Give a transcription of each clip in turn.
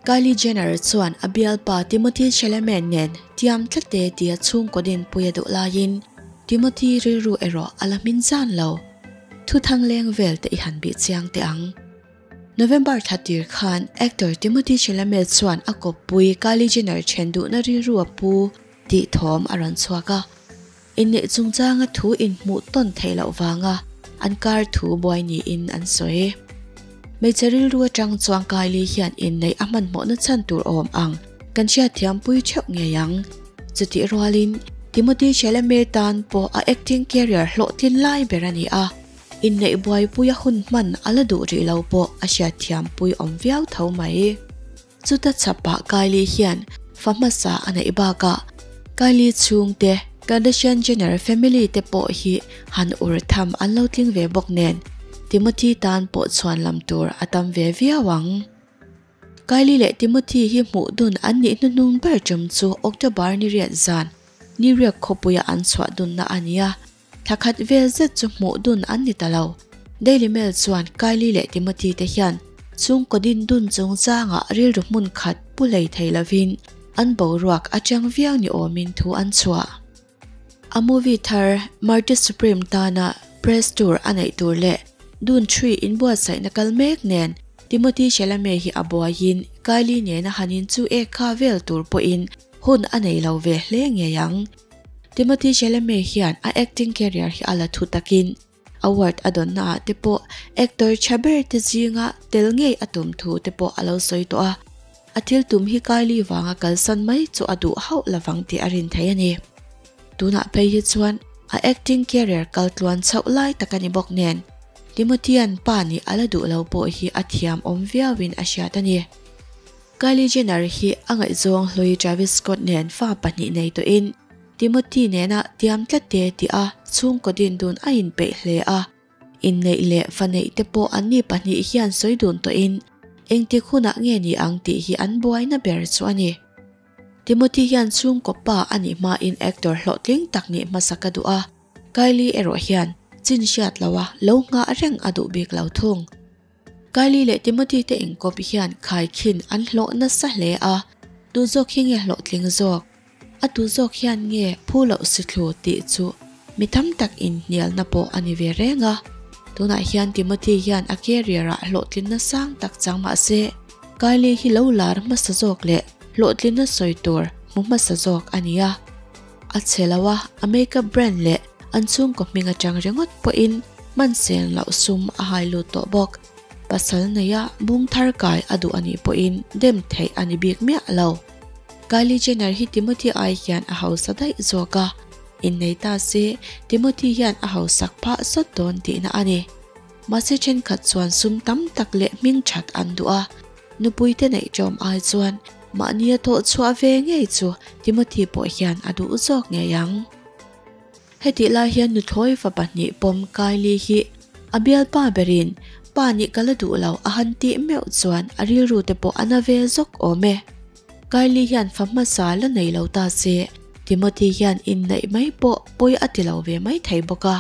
Kylie Jenner chuan a bialpa Timothée Chalamet nen tiam tlat e tia chhungkaw dinpui a duh laiin Timothée rilru erawh a la hmin zan lo. Thu thang leng vel te i han bih chiang teh ang. November thla tir khan actor Timothée Chalamet chuan a kawppui Kylie Jenner then duhna rilru a pu tih thawm a rawn chhuak a. Inneih chungchanga thu inhmuh tawn theih loh vanga an kar thu buai niin an sawi. Hmeichhe rilru atang chuan Kylie hian inneih a hmanhmawhna chhan tur awm ang kan hriatthiampui theuh ngei ang. Chutih rualin Timothée Chalamet tan pawh a acting career hlawhtlin lai ber a ni a, inneih buaipui a hun hman a la duh rih lo pawh a hriatthiampui awm viau tho mai. Chuta chhapah Kylie hian fa hmasa a neih bakah Kylie chhungte Kardashian Jenner family te pawh hi han ur tham an lo tling ve bawk nen Timothy tan pawh chhuan lam tur a tam ve viau ang. Kylie leh Timothy hi hmuh dun an nih hnuhnung ber tum chu October ni riat zan New York khawpuia an chhuah dunna a ni a. Thla khat vel zet chu hmuh dun an ni ta lo. Daily Mail chuan Kylie leh Timothy te hian chhungkaw din dun chungchangah rilru hmun khat pu hlei thei lovin an boruak atang viau ni awmin thu an chhuah. A movie thar Marty Supreme tana press tour a neih tur leh dun thui inbuatsaihna kal mek nen Timothy Chalamet hi a buaiin Kylie nena han inchu ek kha vel tur pawhin hun a nei lo ve hle ngei ang. Timothée Chalamet hian a acting career hi a la thu takin award a dawnna ah te pawh actor tha ber te zinga tel ngei a tum thu te pawh a lo sawi tawh a. A thil tum hi Kylie vanga kalsan mai chu a duh hauh lovang tih a rin thei a ni. Tunah phei hi chuan a acting career kal tluan chhoh lai tak a ni bawk nen Timothée-a'n pa nih a la duh lo pawh hi a thiam awm viauin a hriat a ni. Kylie Jenner hi a ngaihzawng hlui Travis Scott nen fa pahnih nei tawhin Timothy nena tiam tlat te tih a chhungkaw din dun a inpeih hle a. Inneih leh fa neih te pawh anni pahnih hian sawi dun tawhin engtik hunah nge ni ang tih hi an buaina ber chu a ni. Timothy hian chhungkaw pa a nih hmain actor hlawhtling tak nih hmasa ka duh a, Kylie erawh hian chin hriat loha lo nghah reng a duh bik lo thung. Kylie leh Timothy te inkawp hian khaikhin an hlawh nasa hle a, tu zawk hi nge hlawhtling zawk? A tu zawk hian nge phu loh si thlu tih chu mi tam tak inhnialna pawh a ni ve reng a. Tunah hian Timothy hian a career ah hlawhtlinna sang tak chang mah se, Kylie hi lo lar hmasa zawk leh hlawhtlinna sawi tur hmu hmasa zawk a ni a. A chhe lo a, a makeup brand leh an chhungkaw hming atang ringawt pawhin hman sen loh sum a hai lut tawh bawk. Pasal neia bung thar kai a duh anih pawhin dem theih a ni bik miah lo. Kylie Jenner hi Timothy ai hian a hausa daih zawk a, innei ta se Timothy hian a hausak phah sawt dawn tihna a ni. Mahse thenkhat chuan sum tam tak leh hming that an duh a, Nupuite neih ṭawm ai chuan mahnia thawh chhuah ve ngei chu Timothy pawh hian a duh zawk ngei ang. Hetih lai hian nuthlawi fa pahnih pawm Kylie hi a bialpa berin pa nih ka la duh lo a han tih meuh chuan a rilru te pawh a na ve zawk awm e. Kylie hian fa hmasa la nei lo ta se Timothy hian inneih mai pawh pawi a ti lo ve mai thei bawk a.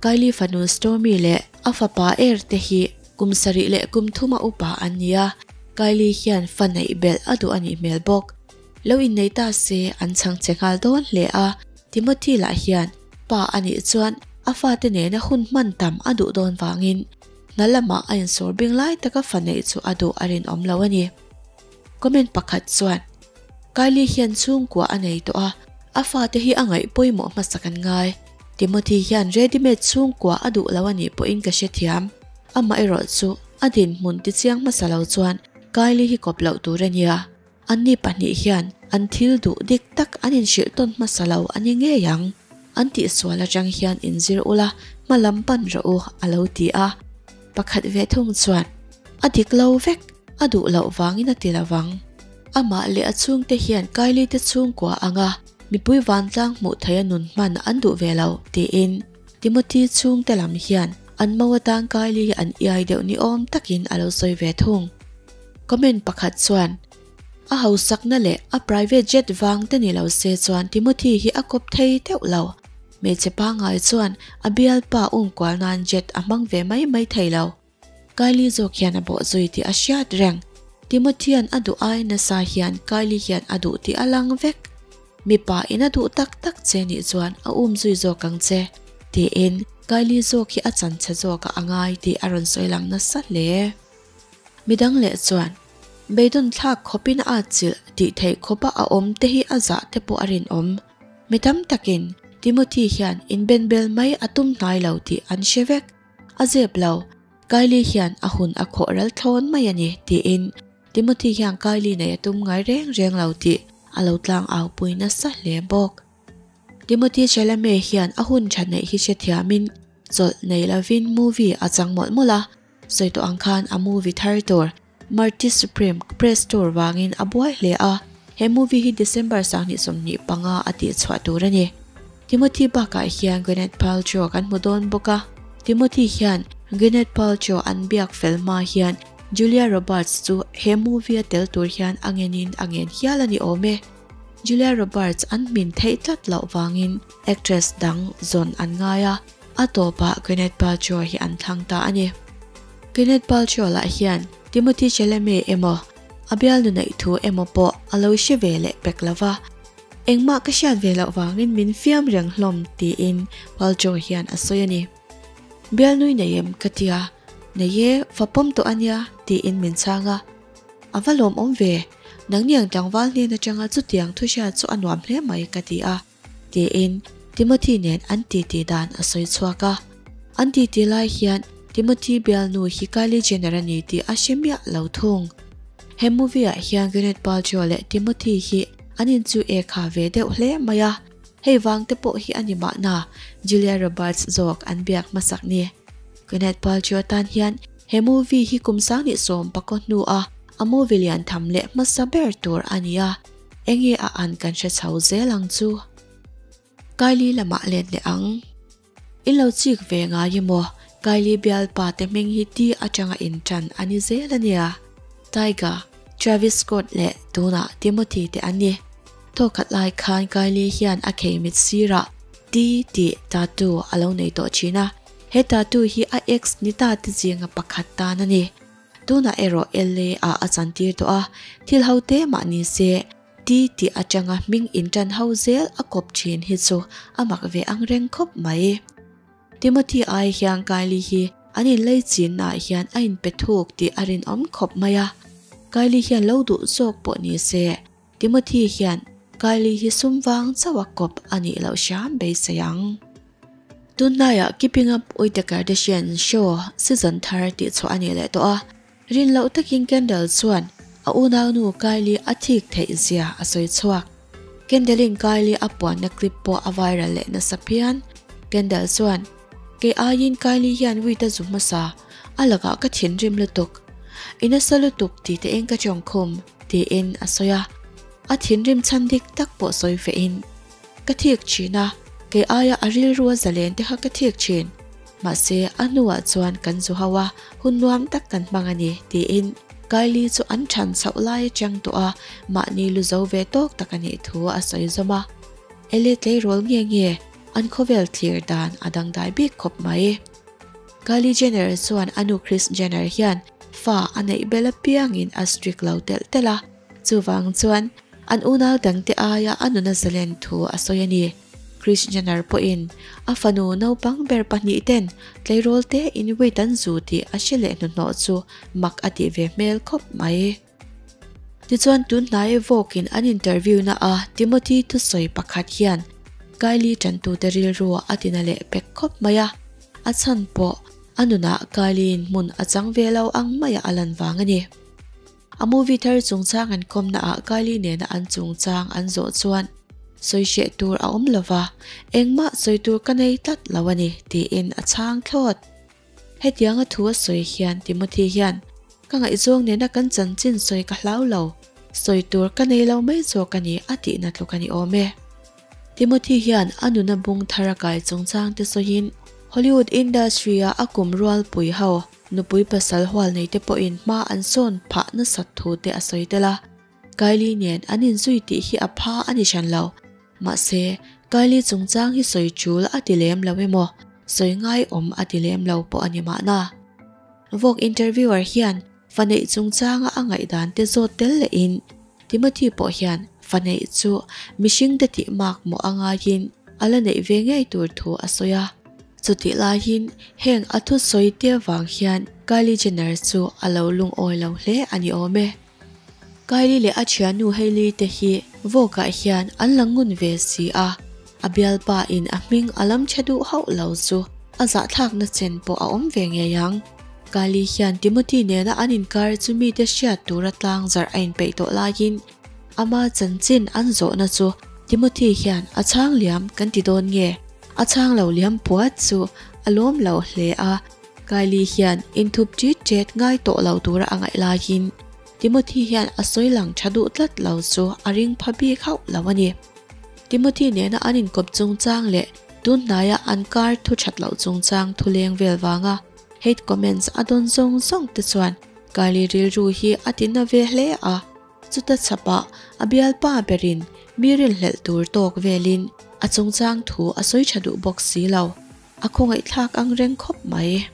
Kylie fanu Stormi leh a fapa Er te hi Kum sarih leh kum thuma upa an ni a, Kylie hian fa neih belh a duh a nih hmel bawk. Lo innei ta se an chhang che nghal dawn hle a, Timothy lah hian pa a nih chuan a fate nena hun hman tam a duh dawn vangin hna lamah a insawr bing lai taka fa neih chu a duh a rinawm lo a ni. Comment pakhat chuan, Kylie hian chhungkua a nei tawh a, a fate hi a ngaih pawimawh hmasa kan ngai. Timothy hian ready made chhungkua a duh lo a nih pawhin ka hrethiam. Amaherawh chu a dinhmun tichiang hmasa lo chuan Kylie hi kawp loh tur a nia. Anni pahnih hian an thil duh dik tak an inhrilh tawn hmasa lo a ni ngei ang. An tihsual atang hian inzir ula hma lam pan rawh u a lo ti a. Pakhat ve thung chuan a dik lo vek, a duh loh vangin a ti lo vang. Amah leh a chhungte hian Kylie te chhungkua anga mipui vantlang hmuh theih a nun hman an duh ve lo tiin Timothy chhungte lam hian an mo atan Kylie hi an iai deuh ni awm takin a lo sawi ve thung. Comment pakhat chuan, A hausakna leh a private jet vang te ni lo se chuan Timothy hi a kawp thei deuh lo. Hmeichhe pangngai chuan a bialpa umkual nan jet a hmang ve mai mai thei lo. Kylie zawk hian a bawh zui tih a hriat reng. Timothy-a'n a duh ai nasa hian Kylie hian a duh tih a lang vek. Mipa in a duh tak tak che nih chuan a um zui zawk ang che, tiin Kylie zawk hi a chan che zawkah a ngai tih a rawn sawi lang nasa hle. Midang leh chuan beidawn thlak khawpin a atchilh tih theih khawpa a awm te hi a zah te pawh a rinawm. Mi tam takin Timothy hian inbenbel mai a tum hnai lo tih an hre vek. A zep lo, Kylie hian a hun a khawh ral thlawn mai a ni tiin Timothy hian Kylie nei a tum ngai reng reng lo tih a lo tlang au pui nasa hle bawk. Timothy Chalamet hian a hun tha neih hi hrethiamin chawlh nei lovin movie a chang mawlh mawlh a, sawi tawh ang khan a movie thar tur Marty Supreme press tour vangin a buai hle a, he movie hi December 2025 a tihchhuah tur a ni. Timothy bakah hian Gwyneth Paltrow kan hmu dawn bawk a, Timothy hian Gwyneth Paltrow an biak fel hma hian Julia Roberts chu he movie a tel tur hian a ngenin a ngen hial a ni awm e. Julia Roberts an hmin theih tlat loh vangin actress dang zawn an ngai a, A tawpah Gwyneth Paltrow hi an thlang ta a ni. Gwyneth Paltrow lah hian Timothy Chalamet emaw, a bialnu neih thu emaw pawh a lo hre ve leh pek lo va. Engmah ka hriat ve loh vangin min fiam reng hlawm tiin Paltrow hian a sawi a ni. Bialnui nei em ka tia, nei e, fa pawm tawh a nia tiin min chhang a. A va lawmawm ve, nangni ang tlangval hnen atanga chutiang thu hriat chu a nuam hle mai ka ti a. Tiin Timothy nen an titi dan a sawi chhuak a. An titi lai hian Timothy bialnu hi Kylie Jenner a ni tih a hre miah lo thung. He movie ah hian Gwyneth Paltrow leh Timothy hi an inchu e kha ve deuh hle mai a, hei vang te pawh hi a ni mahna Julia Roberts zawk an biak hmasak ni. Gwyneth Paltrow tan hian he movie hi kum 2019 hnu a a movie lian tham leh hmasa ber tur a ni a. Enge a an kan hre chho zel ang chu. Kylie lamah let leh ang. In lo chik ve ngai emaw Kylie bialpa te hming hi ti atanga in tan a ni zel a nia. Tyga, Travis Scott leh tunah Timothy te an ni. Thawkhat lai khan Kylie hian a khei mit sirah T tih tattoo a lo nei tawh thin a, he tattoo hi a ex ni ta te zinga pakhat tan a ni. Tunah erawh LA ah a chantir tawh a, thil ho te mah ni se, ti tih atanga hming intan ho zel a kawp thin hi chu a mak ve ang reng khawp mai. Timothy ai hian Kylie hi an inlei chinna ah hian a inpe thuk tih a rinawm khawp mai a, Kylie hian lo duh zawk pawh ni se, Timothy hian Kylie hi sum vang chauh a kawp a nih loh hram beisei ang. Tunlaiah Keeping Up With The Kardashians show season thar tih chhuah a nih leh tawh a, rin loh takin Kendall chuan a unaunu Kylie a thik theih zia a sawi chhuak. Kendall-in Kylie a puanna clip pawh a viral leh nasa phian. Kendall chuan, Kei aiin Kylie hian weed a zu hmasa, a lakah ka thinrim lutuk. I nasa lutuk tih te eng ka tawngkhum, tiin a sawi a. A thinrim chhan dik tak pawh sawi fehin, Ka thik thin a, kei aia a rilru a zalen te kha ka thik thin. Mahse, a hnuah chuan kan zu ho a, hun nuam tak kan hmang a ni, tiin Kylie chu an than chhoh lai atang tawh a, mahni lu zo ve tawk tak a nih thu a sawi zawm a. Ellie tleirawl nge nge, an khawvel thlir dan a dangdai bik khawp mai. Kylie Jenner chuan a nu Kris Jenner hian fa a neih bel apiangin a strict lo telh telh a, Chuvang chuan an unau dangte aia a nuna zalen thu a sawi a ni. Kris Jenner pawhin a fanu naupang ber pahnih ten tleirawl te in wait an zu tih a hre leh hnuhnawh chu mak a tih ve hmel khawp mai. Tichuan tun hnai Vogue in an interview na a Timothy thusawi pakhat hian Kylie tantute rilru a tina leh pek khawp mai a, a chhan pawh a nunah Kylie in hmun a chang ve lo ang maia a lan vang a ni. A movie thar chungchang an kawmna ah Kylie nena an chungchang an zawh chuan sawi hreh tur a awm lova, engmah sawi tur ka nei tlat lo a ni tiin a chhang thlawt. Hetianga thu a sawi hian Timothy hian ka ngaihzawng nena kan chanchin sawi ka hlau lo, sawi tur ka nei lo mai zawk a ni a tihna tluk a ni awm e. Timothy hian a nuna bung thar a kai chungchang te sawiin Hollywood industry a a kum rualpui ho Nupui pasal hual nei te pawhin hma an sawn phah nasat thu te a sawi tel a, Kylie nen an inzui tih hi a pha a ni hran lo. Mahse, Kylie chungchang hi sawi tul a ti lem lo emaw, sawi ngaiawm a ti lem lo pawh a ni mahna. Vogue interviewer hian. Fa neih chungchanga a ngaihdan te zawt tel lehin Timothy pawh hian fa neih chu mihringte tih makmawh a ngaiin a la neih ve ngei tur thu a sawi a. Chutih laiin heng a thusawi te vang hian Kylie Jenner chu a lo lungawi lo hle a ni awm e. Kylie leh a thiannu Hailey te hi Vogue ah hian an la ngun ve si a, a bialpa in a hming a lam chhe duh hauh lo chu a zahthlakna chen pawh a awm ve ngei ang. Kylie hian Timothy nena an inkar chu mite hriat tura tlang zarh a inpeih tawh laiin ama chanchin an zawhna chu Timothy hian a chhang liam kan ti dawn nge? A chhang lo liam puat chu a lawm lo hle a, Kylie hian inthup ṭit ṭet ngai tawh lo tura a ngaih laiin Timothy hian a sawi lang ṭha duh tlat lo chu a ring pha bik hauh lo a ni. Timothy nena an inkawp chungchang leh tun hnaia an kar thu ṭhat loh chungchang thu leng vel vanga hate comments a dawn zawng zawng te chuan Kylie rilru hi a ti na ve hle a, chuta chhapah a bialpa berin mi rinhlelh tur tawk velin a chungchang thu a sawi ṭha duh bawk si lo. A khawngaihthlak ang reng khawp mai.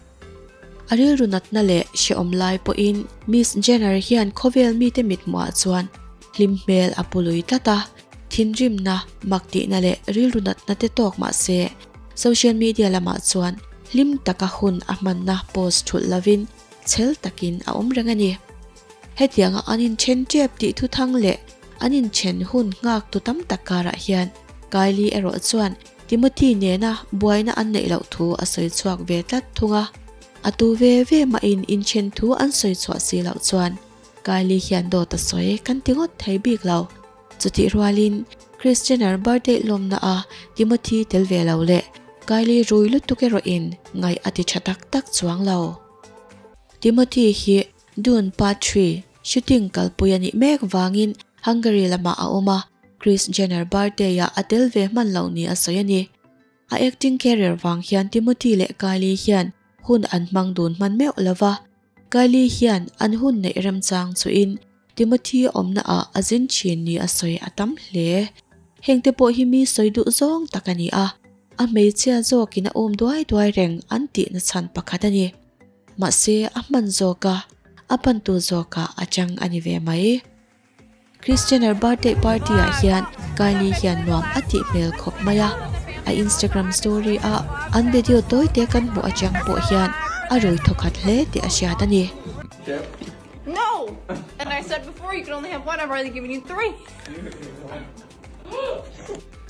A rilru natna leh hrehawm lai pawhin Miss Jenner hian khawvel mite mithmuhah chuan hlim hmel a pu lui tlat a, thinrimna, mak tihna leh rilru natna te tawk mah se social media lamah chuan hlim taka hun a hmanna post thulh lovin chhel takin a awm reng a ni. Hetianga an inthen tep tih thuthang leh an inthen hun nghak tu tam tak karah hian Kylie erawh chuan Timothy nena buaina an neih loh thu a sawi chhuak ve tlat thung a, a tu ve ve mahin inthen thu an sawi chhuah si loh chuan Kylie hian dawt a sawi kan ti ngawt thei bik lo. Chutih rualin Kris Jenner birthday lawmna a Timothy tel ve lo leh Kylie rui lutuk erawhin ngaih a ti tha tak tak chuang lo. Timothy hi Dune Part 3 shooting kalpui a nih mek vangin Hungary lamah a awm a, Kris Jenner birthday-ah a tel ve hman loh ni a sawi a ni. A acting career vang hian Timothy leh Kylie hian hun an hmang dun hman meuh lo va, Kylie hian an hun neih remchang chuhin Timothy awmna ah a zin thin ni a sawi a tam hle. Hengte pawh hi mi sawi duh zawng tak a ni a, a hmeichhia zawkin a um duai duai reng an tihna chhan pakhat a ni. Mahse, a hman zawk a, a pantu zawkah a chang a ni ve mai. Kris Jenner birthday party ah hian Kylie hian nuam a tih hmel khawp mai a, a Instagram story a an video tawi te kan hmuh atang pawh hian a rui thawkhat hle tih a hriat a ni.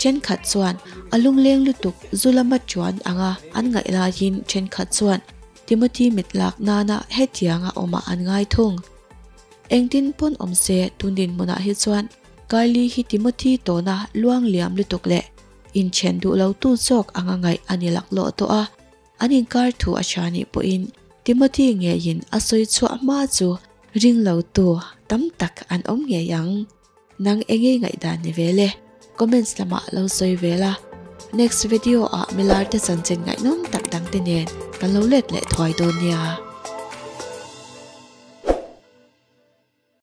Thenkhat chuan a lungleng lutuk zu lama chuan anga an ngaih laiin thenkhat chuan Timothy mit lak nana hetianga awmah an ngai thung. Engtin pawn awm se tun dinhmunah hi chuan Kylie hi Timothy tawna luang liam lutuk leh inthen duh lo tu zawk anga ngaih a ni laklawh tawh a, an inkar thu a hria nih pawhin Timothy ngeiin a sawi chhuah hma chu ring lo tu tam tak an awm ngei ang. Nang engei ngaihdan ni ve le? Comments lamah lo sawi ve la. Next video ah milar te chanchin ngaihnawm tak dang te nen kan lo let leh thuai dawn nia.